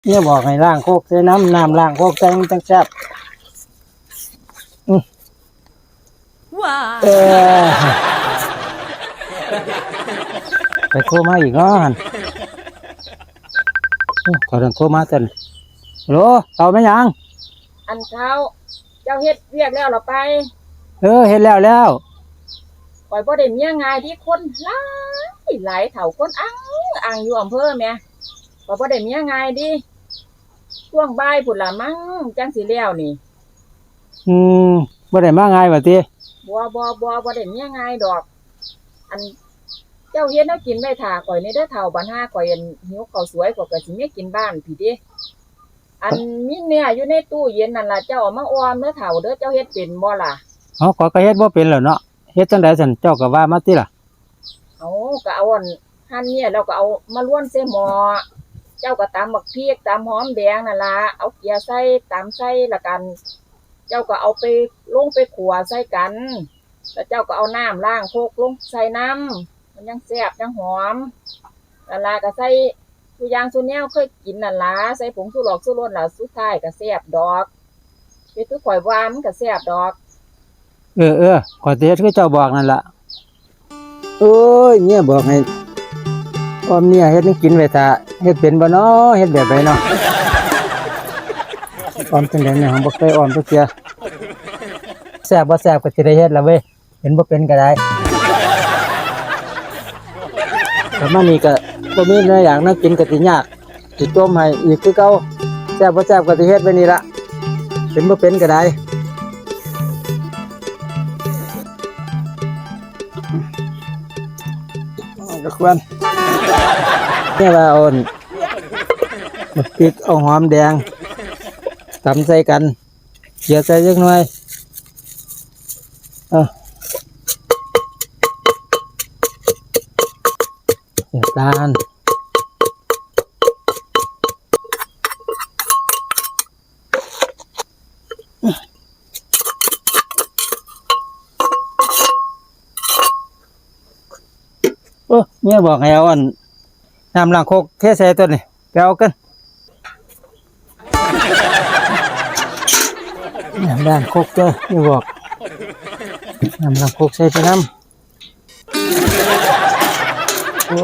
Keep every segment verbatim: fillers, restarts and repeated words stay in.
เนี่ยบอกให้ล้างโคกใส่น้ำ น้ำล้างโคกใส่มันจั่งแซ่บ อืม ว้า เออ ไปโทรมาอีกเนาะหั่น โอ้ เขาดันโทรมาจั่น ฮัลโหล เฒ่าแม่นหยัง อันเฒ่า เจ้าเฮ็ดเวียกแล้วเหรอไป เออ เฮ็ดแล้วแล้ว ข้อยบ่ได้เมียง่ายเด้ คนหลายหลายเฒ่า คนอังอังอยู่อำเภอแหม ข้อยบ่ได้เมียง่ายเด้ ช่วงบ่ายพู้นล่ะมั้ง จั่งสิแล้วนี่ อืม บ่ได้มาง่ายว่าติ บ่ บ่ บ่ บ่ได้เมียง่ายดอก อัน เจ้าเฮ็ดแนวกินไว้ท่าข้อยแหน่เด้อเฒ่า บัดห่าข้อย อั่น หิวข้าวสวย ข้อยก็สิเมือกินบ้านพี้เด้ อัน มีเนื้ออยู่ในตู้เย็นนั่นล่ะ เจ้าเอามาอ่อมเด้อเฒ่าเด้อ เจ้าเฮ็ดเป็นบ่ล่ะ เอ้า ข้อยก็เฮ็ดบ่เป็นแหล้วเนาะ เฮ็ดจั่งใด๋ซั้น เจ้าก็ว่ามาติล่ะ เอ้า ก็เอา อั่น หั่นเนื้อแล้วก็เอามาลวนใส่หม้อ เจ้าก็ตำบักพริก ตำหอมแดงนั่นล่ะ เอาเกลือใส่ ตำใส่ แล้วกัน เจ้าก็เอาไป ลงไปคั่วใส่กัน แล้วเจ้าก็เอาน้ำล้างโคกลงใส่นำ มันจั่งแซ่บจั่งหอม นั่นล่ะ ก็ใส่ซุอย่างซุแนวเคยกินนั่นล่ะ ใส่ผงชูรส ชูรสล่ะ สุดท้ายก็แซ่บดอก เฮ็ดคือข้อยว่ามันก็แซ่บดอก เออ เออ ข้อยสิเฮ็ดคือเจ้าบอกนั่นล่ะ โอ้ย เมียบอกให้อ่อมเนื้อเฮ็ดแนวกินไว้ท่า เฮ็ดเป็นบ่น้อ เฮ็ดแบบใด๋น้อ อ่อมจั่งใด๋เนี่ย บ่เคยอ่อมจักเทื่อ แซ่บบ่แซ่บก็สิได้เฮ็ดล่ะเว้ย เฮ็ดบ่เป็นก็ได้ กลับมานี่ก็บ่มีแนวอยากแนวกินก็สิยาก สิต้มให้อีกคือเก่า แซ่บบ่แซ่บก็สิเฮ็ดไว้นี่ล่ะ เฮ็ดบ่เป็นก็ได้ เอาก็ควร เนี่ยว่าเอาบักพริก เอาหอมแดง ตำใส่กัน เกลือใส่จักหน่อย อ่ะ น้ำตาล โอ้ เมียบอกให้เอาอัน น้ำล้างโคกเทใส่ตัวนี้ ไปเอากัน น้ำล้างโคกเด้อ เมียบอก น้ำล้างโคกใส่ไปนำ โอ้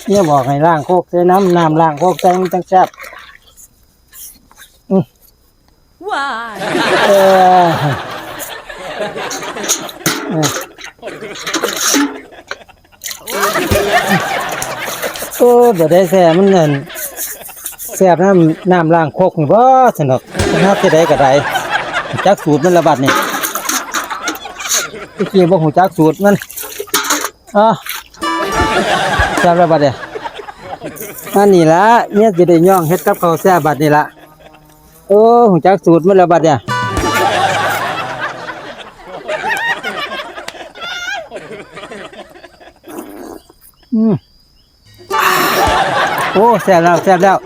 เมียบอกให้ล้างโคกใส่นำ น้ำล้างโคกใส่มันจั่งแซ่บ อืม ว้าย เออ เออ โอ้ บ่ได้แซ่บ มันนั่น แซ่บน้ำ น้ำล้างโคกนี่บ่ ซั่นดอก เฮ็ดจั่งใด๋ก็ได้ จักสูตรมันละบัดนี่ ตะกี้บ่ฮู้จักสูตรมัน อ่ะ แซ่บแล้วบัดเนี่ย มานี่ละ เมียสิได้ย่องเฮ็ดกับข้าวแซ่บบัดนี่ละ โอ้ ฮู้จักสูตรมันแล้วบัดเนี่ย อืม โอ้ แซ่บแล้ว แซ่บแล้ว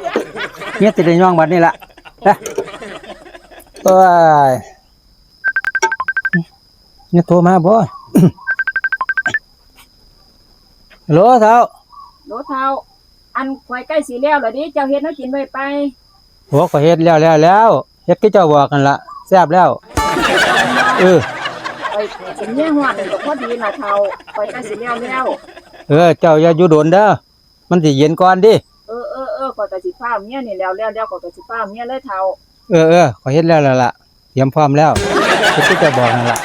เมียสิได้ย่องบัดนี่ละ เอ้ย โอ้ย เนี่ยโทรมาบ่ ฮัลโหล เฒ่า โหล เฒ่า อันข้อยใกล้สิแล้วแล้วเด้ เจ้าเฮ็ดแนวกินไว้ไป โอ้ ข้อยเฮ็ดแล้ว แล้ว แล้ว เฮ็ดคือเจ้าบอกนั่นล่ะ แซ่บแล้ว เออ ข้อยสิเมือฮอดนี่ก็พอดีล่ะเฒ่า ข้อยใกล้สิแล้วแล้ว เออ เจ้าอย่าอยู่โดนเด้อ มันสิเย็นก่อนติ เออ เออ เออ ข้อยก็สิฟ้าวเมือนี่แล้ว แล้ว แล้วข้อยก็สิฟ้าวเมือเลยเฒ่า เออ เออ ข้อยเฮ็ดแล้วแล้วล่ะ เตรียมพร้อมแล้ว เฮ็ดคือเจ้าบอกนั่นล่ะ